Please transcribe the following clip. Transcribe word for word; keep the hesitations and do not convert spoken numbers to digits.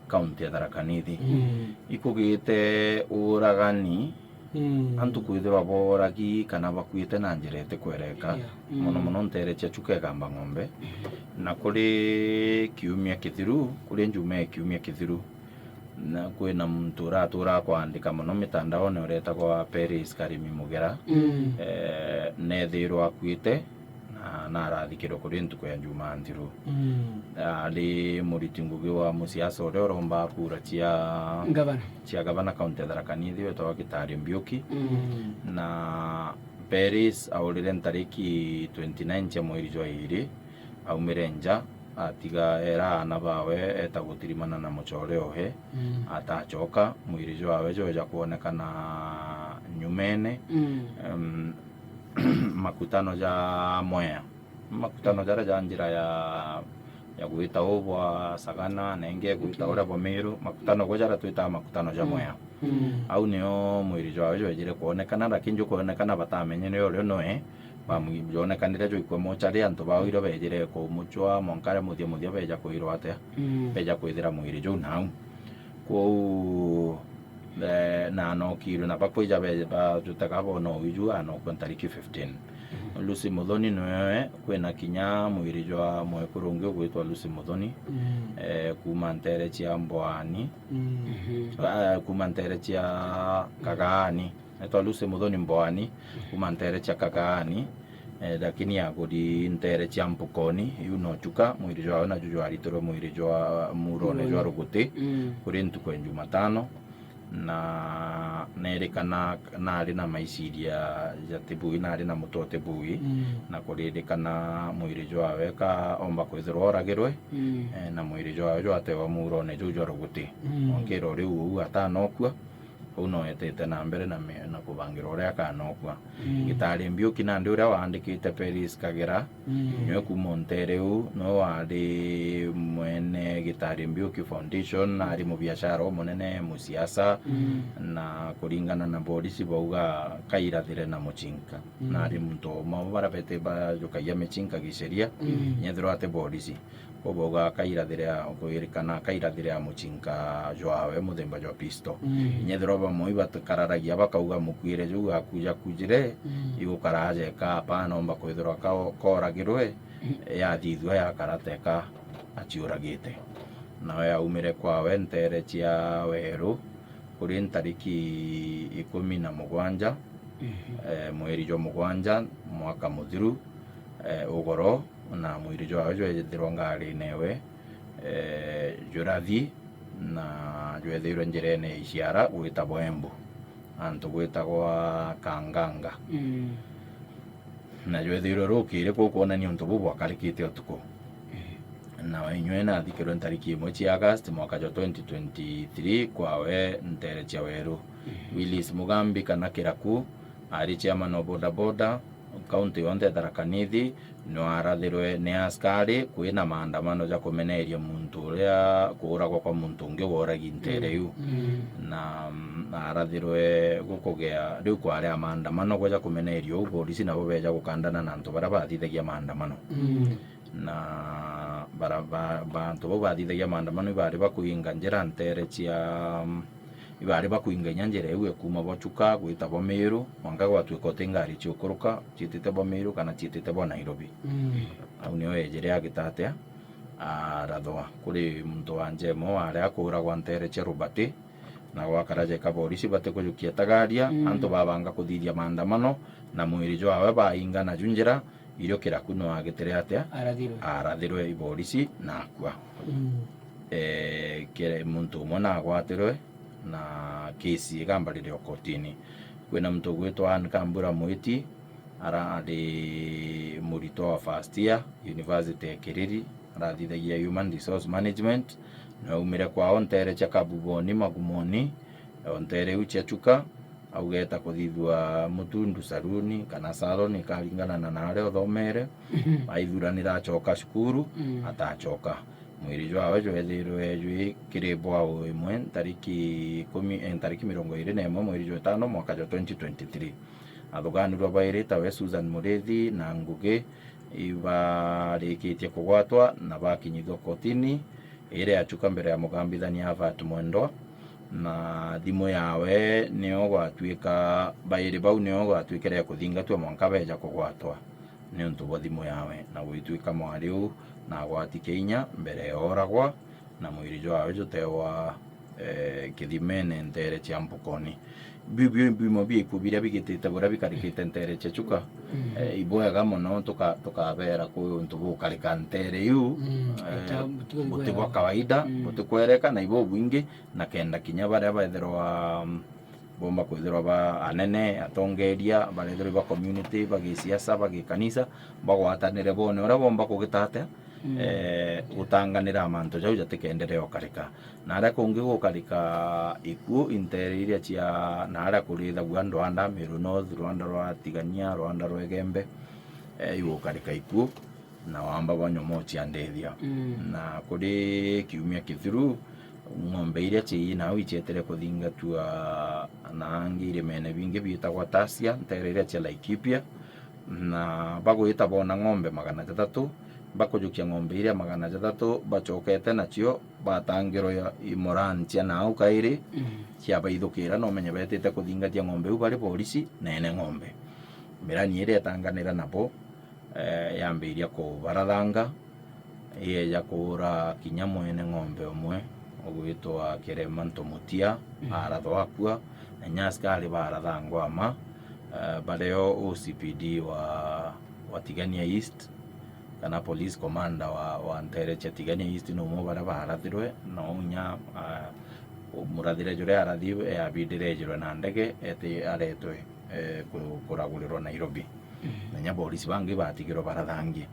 Kaunti ya Tharaka Nithi. Mm. Ikugite uragani, mm, antu kwithirwa boragi kana bakuite na njira itikwereka. Yeah. Mm. Mono mono ntere cia Chuka Igamba Ng'ombe. Mm. Na kuri kiumia kithiru, kuri njuma ya kiumia kithiru, na kwina muntu uratura kwandika mono mitandaone uretagwa Peris Karimi Mugera. Mm. Eh, nethirwa akuite, na narathikirwe kuri ntuku ya Jumaa nthiru. Mm. Ari muriti ngugi wa musiasa uria uromba kura cia Ngavana. Cia gavana kaunti ya Tharaka Nithi wetagwa Gitari Mbiuki. Mm. Na Peris aurire ntariki twenty nine cia mweri jwa iri, aumire nja, atiga era aana bawe eta gutirimana na mucore ohe. Mm. Atacoka, mwiri jwawe jweja kwonekana nyumene. Mm. Em, makutano ja Mwea. Makutano jaria ja njira ya, ya gwita u bwa Sagana, na ingi gwita uria bwa Meru. Makutano gwe jaria twitaga makutano ja Mwea. Mm. Au nio mwiri jwawe jwejire kwonekana, lakini jukwonekana batamenyire urio noe. Bamu-, jwonekanire jwikwe mochari, antu bao irio bejire kumuchwa, mwanka aria muthia muthia beja kwirwa atia? Mm. Beja kwithira mwiri juu nau. Kwou, eh, na anokirwe, na bakwija be-, bajutega bona uju anokua ntariki fifteen. Mm. Lucy Muthoni niwe, kwina kinya mwiri jwa mwekuru ungi ugwitwa Lucy Muthoni, mm, eh, kuma ntere cia Mboani, mm, mhm, ah, kuma ntere cia Kagaani. Etwa Lucy Muthoni Mboani, kuma ntere cia Kagaani, eh, lakini aguri ntere cia Mpukoni, iu no Chuka, mwiri jwawe naju jwaritirwe mwiri jwa murone jwa Ruguti, mm, kuri ntuku ya Jumatano, na nerikana nari na maiciria ja tibui, nari na mutwe tibui, mm, na kuririkana mwiri jwawe ka omba kwithirwa oragirwe, mm, eh, na mwiri jwawe jwatewa murone juu jwa Ruguti. Mm. Onkiro riu uu atanokua, Uu no etete na mbere na me-, na kubangirwa uria akanokua. Mm. Gitari Mbiuki nandi uria waandikite Peris Kagera, mm, niwe kuma ntere uu, niwe wari mwene Gitari Mbiuki Foundation, na ari mubiashara umunene, musiasa, mm, na kuringana na borisi bauga kairathire na mucinka. Mm. Na ari muntu umwe wa baria bete bajukagia micinka giceria, mm, nyethirwa ati borisi. Kwou bauga akairathira, kwirikana akairathira ya mucinka jwawe muthemba jwa pisto. Mm. Inyethirwa bamwe ibakararagia bakauga mukuire juu akuja kujire, mm, igukara aja eka apana omba kwithirwa ka-, koragirwe, mm, yathithua yakara teka aciuragite. Nawe aumire kwawe ntere cia Weru kuri ntariki ikumi na mugwanja, mhm, eh, mweri jwa mugwanja mwaka muthiru, eh, ugoro, na mwiri jwawe jwethirwa ngarine ewe, eh, jurathi, na jwethirwe njirene ya Isiara gwita Bwembu, antu gwitagwa Kanganga. Mm. Na jwethirwe rukiri kuu kwonania untu buu bwakarikite utuku. Mm. Na inywe nathikirwe ntariki imwe cia August mwaka jwa twenty twenty-three kwawe ntere cia Weru. Mm. Willis Mugambi kana Kiraku ari chairman wa bodaboda, kaunti yonthe ya Tharaka Nithi, nwarathirwe ni askari kwina maandamano ja kumeneria muntu uria, kuuragwa kwa muntu ungi woragi ntere iu. Mm. Na, mm, arathirwe gukugea, riu kwari a maandamano gwe ja kumeneria uu, polisi nabo beja gukandana na antu baria bathithagia maandamano. Mm. Na bara-, ba-, bantu bau bathithagia maandamano ibari bakuinga njira ntere cia, mm, ibari bakuinga inya njira iu ikuma bo Chuka gwita bo Meru, mwanka gwatuika uti ngari ciukuruka ciitite bo Meru kana ciitite bo Nairobi. Mm. Au nio ejire agita atia, arathwa. Kuri muntu wa njemo aria akuragwa ntere cia Rubati, na gwakara jeka borisi batikujukia tagaria, mm, antu babanga kuthithia maandamano, na mwiri jwawe bainga naju njira, irio Kiraku no agitire atia? Arathirwe. Arathirwe i borisi na akua. Mm. Eh, kere muntu umwe nagwatirwe na kesi igambarire o kotini. Kwina muntu ugwitwa Anne Kambura Mwiti, arari muritwa wa first year, University ya Kiriri, arathithagia Human Resource Management, niwe aumire kwao ntere cia Kabuboni, Magumoni, o ntere iu cia Chuka, augeta kuthithua Mutundu saruni kana salon, ikaringana na naria uthomere. Mhm. Aithuranira acoka cukuru, mm, atacoka. Mwiri jwawe jwethirwe jwi kiri bwao imwe ntariki ikumi, eh, ntariki mirongo iri na imwe mweri jwa itano mwaka jwa twenty twenty-three. Athuganirwa bairi tawe Susan Murithi na Ngugi ibarikitie kugwatwa na bakinyithua kotini, Iria ya Chuka mbere ya mugambithania Albert Mwendwa, na thimu yawe niyo gwatuika, bairi bau niyo gwatuikire ya kuthingatwa mwanka beja kugwatwa niuntu bwa thimu yawe, na gwituika mwari uu na agwati kinya mbere ya oragwa, na mwiri jwawe jutewa eh, kithimene nteere cia Mbukoni. Biu biu bimo bia ikuo biria bigitite buria bikarikite nteere cia Chuka. Eh, ibwega mono tuka-, tukabera kwi untu bukarika nteere iu, eh, buti bwa kawaida, butikwereka na ibo bubwingi, na kenda kinya baria bethirwa, mm, bomba kwithirwa ba anene, atongeria, barethirwa ba community, ba gisiasa, ba gikanisa, bagwatanire bone uria bomba kugita atia, eh, gutanganira mantu jau jatikenderee ukarika. Na aria kungi gukarika ikuo, intere iria cia, na aria kurithagua Ndwanda, Meru North, rwanda rwa Tigania, rwanda rwa Igembe, eh, igukarika ikuo, na wamba bwa nyomoo cia ndithia. Na kuri kiumia kithiru, ng'ombe iria ciina au icietire kuthingatua na angi irimene bingi biitagwa Tasia, ntere iria cia Laikipia, na bagwita boona ng'ombe magana jathatu, bakujukia ng'ombe iria magana jathatu, bacokete nacio, batangirwa i Moran cia nau kairi, ciabaithukira, na umenye betite kuthingatia ng'ombe iu bari borisi na ene ng'ombe. Mirani iria etanganira nabo, eh, yambiria kubarathanga, ieja kuura kinya mwene ng'ombe umwe ugwitwa Kirema Ntomutia, arathwa akua, na inya askari barathangwa ama, eh, bario O C P D wa, wa Tigania East, kana police commander wa, wa ntere cia Tigania East, ni umwe baria barathirwe, na unya, ah, murathire juria arathi yabindire ejirwe na ndege, eti aretwe, eh, ku-, kuragurirwa Nairobi. Na inya borisi bangi batigirwe barathangie.